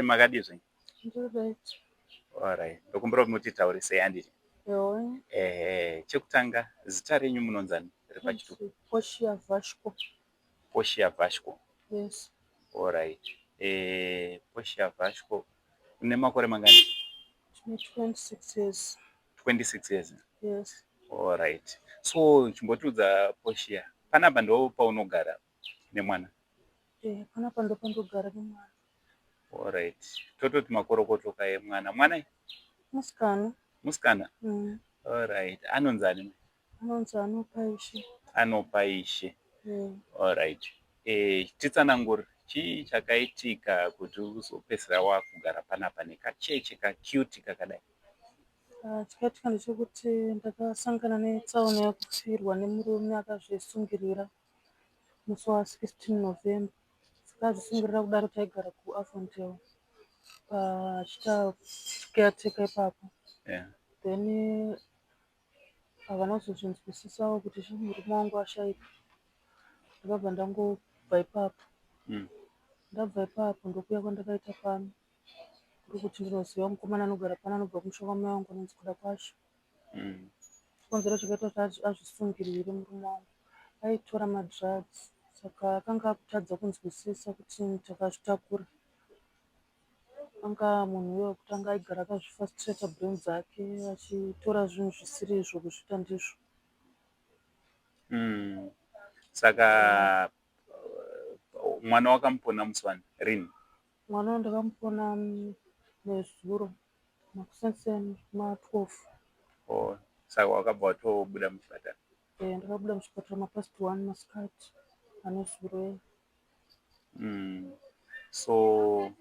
Makadii zvenyu? Ndiri right. Alright. Ndokumbira kuti mutitaurisei, handiti? Ewe. Ehe, chekutanga, zita renyu munonzani riri pachitupa? Portia Vashko. Portia Vashko. Yes. Alright. Portia Vashko, une makore mangani? Ndine 26 years. 26 years. Yes. Alright. So chimbotiudza, Portia, panapa ndo paunogara nemwana? Eh, panapa ndo pandogara nemwana. Alright. Tototi makorokoto emwana. Mwana Musikana. Musikana? Mm. Alright. Anonzani? Anonzi Anopaishe. Anopaishe. Yeah. Alright. Titsanangure, chii chakaitika kuti uzopedzisira wakugara panapa nekacheche kacute kakadai? Ah, chakaitika ndechekuti ndakasangana netsaona yekufirwa nemurume akazvisungirira musi wa16 November. Saka azvisungirira kudaro, taigara kuAvondale achiita caretaker ipapo. Then havana kuzozvinzwisisawo kuti murume wangu ashaika. Ndakabva ndangobva ipapo. Ndabva ipapo, ndokuuya kwandakaita pano, kuri kuti ndinoziva mukomana anogara pano, anobva kumusha kwamai vangu, anonzi Kuda Kwashe. Chikonzero chakaita kuti azvisungirire murume wangu, aitora madrugs, saka akanga akutadza kunzwisisa kuti takazvitakura. Anga munhu uye wekuti anga aigara akazvifrustrata brain dzake, achitora zvinhu zvisiri izvo kuzviita ndizvo. Saka mwana wakamupona musi wani, rini? Mwana ndakamupona nezuro makuseni ma12. Oh, saka wakabva watobuda muchipatara? Eh, ndakabuda muchipatara mapast 1 masikati anezuro. So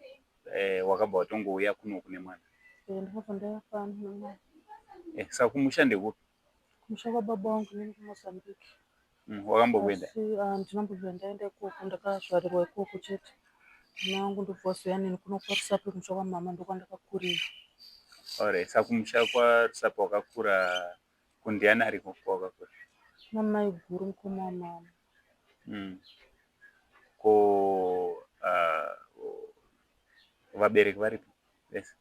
wakabva watongouya kuno kune mwana? Eh, ndakabva ndauya pano nemwana. Saka kumusha ndekupi? Kumusha kwababa vangu inini kuMozambique. Wakambokuenda? Asi handina kumbobvira ndaenda ikoko, ndakazvarirwa ikoko chete. Mai vangu ndobva vazouya neni kuno kwaRusape, kumusha kwamama, ndokwandakakurira. Alright, saka kumusha kwaRusape wakakura kundiani ariko kwawakakura? Namai guru, mukoma wamama. Ko vabereki varipo vese?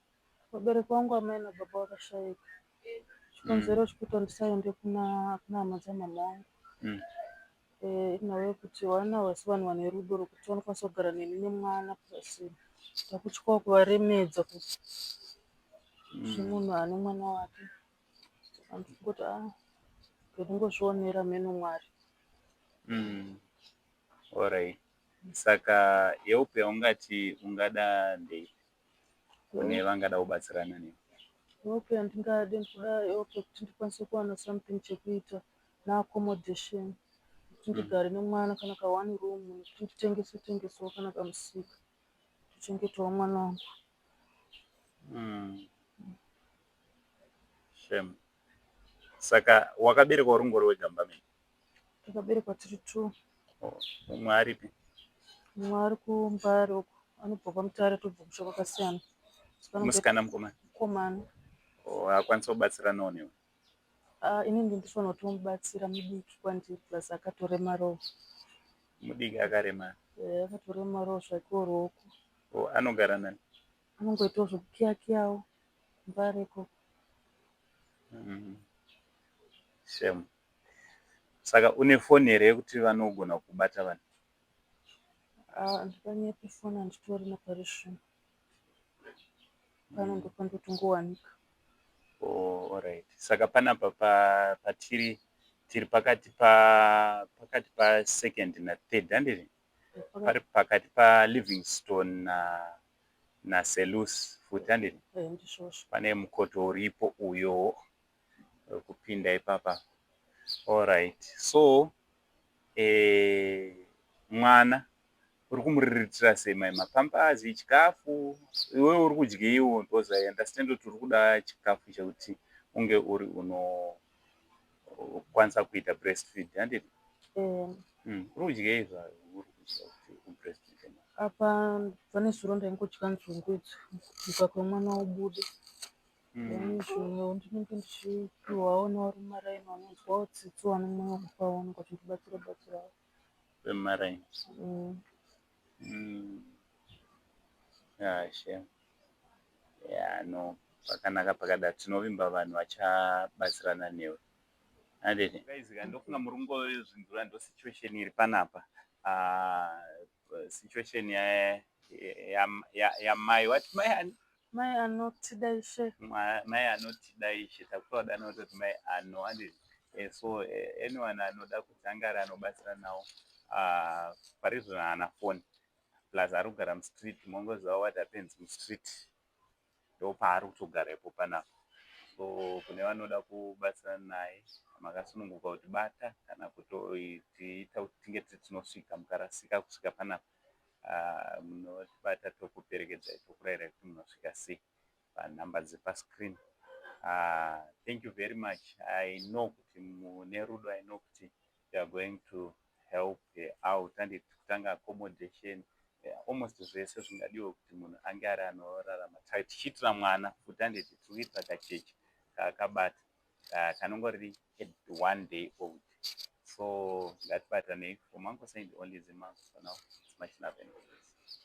Vabereki vangu amai nababa vakashaika. Chikonzero chekuti ndisaende kuna hama dzamama vangu inhau yekuti vana havasi vanhu vane rudo rwekuti vanokwanisa kugara neni nemwana, plus ndakutyawo kuvaremedza semunhu ane mwana wake. Saka ndikungoti ah, ndingozvionera mheno Mwari. Alright. Saka help yaungati ungada ndeipi kune vangada kubatsirana newe? Help yandingade, ndikuda help yekuti ndikwanise kuwana something chekuita neaccommodation, kuti ndigare nemwana kana ka one room, nekuti nditengese tengesewo kana kamusika, ndichengetawo mwana wangu. Shame. Saka wakaberekwa uri ngori wega mumba menyu? Takaberekwa tiri two. Oh, mumwe aripi? Mumwe ari kuMbare uko, anobva kwaMutare, tobva kusha kwakasiyana. Saka Musikana, mukomana? Mukomana. Oh, akwanisa kubatsiranawo newe? Ah, inini ndinofanira kutomubatsira, mudiki kwandiri, plus akatoremarawo. Mudiki akaremara? Eh, akatoremarawo zvakewo ruoko. Oh, anogara nani? Anongoitawo zvekukiyakiyawo kuMbare ikoko. Shame. Saka une foni here yekuti vanogona kubata vanhu? Ah, ndikanyepe, foni handitorina pari zvino. Pano ndopandotongowanika. Oh, alright. Saka panapa patiri tiri pakati pasecond nathird, handiti? Pari pakati paLivingstone naSelous futi, handiti? Eh, ndizvozvo. Pane mukoto uripo uyo wekupinda ipapa. Alright. So mwana uri kumuriritira sei? Mai mapampers, chikafu, iwewe uri kudyeiwo? Because I understand kuti uri kuda chikafu chekuti unge uri unokwanisa kuita breastfeed, handiti? Eh. Uri kudyei zvauri kudya kuti ubreastfeed? Apa pane zuro ndaingodya nzungu idzi, mukaka wemwana ubude. Then zvimwewo ndinenge ndichipiwawo nevari mumaraini, vanonzwawo tsitsi, vane mwoyo wekupawo, vanenge vachindibatsira batsirawo. Vemumaraini? Mm. Ah, shame. Yeah, no, pakanaka pakadaro. Tinovimba vanhu vachabatsirana newe, handiti? Guys, ndofunga muri kungozvinzwira, ndo situation iri panapa. Situation yamai wati mai ani? Mai Anotida Ishe. Mai Anotida Ishe. Takutovadana kutoti mai Ano, handiti? So anyone anoda kuti ange ari anobatsira nawo, pari zvino haana foni, plus ari kugara mustreet. Mongoziva what happens mustreet, ndo paari kutogara ipo panapa. So kune vanoda kubatsirana naye, makasununguka kutibata kana kutotiita kuti tinge tinosvika. Mukarasika kusvika panapa, munotibata, tokuperekedzai, tokurayirai kuti munosvika sei panhamba dzepascreen. Thank you very much. I know kuti mune rudo. I know kuti you are going to help her out and kutanga accommodation, almost zvese zvingadiwa kuti munhu ange ari anorarama, tichiitira mwana futi, handiti? Tiri kuitira kacheche kaakabata kanongori 1 day old. So ngatibatanei. From Uncle Saint, only Zima for now. It's much love and peace.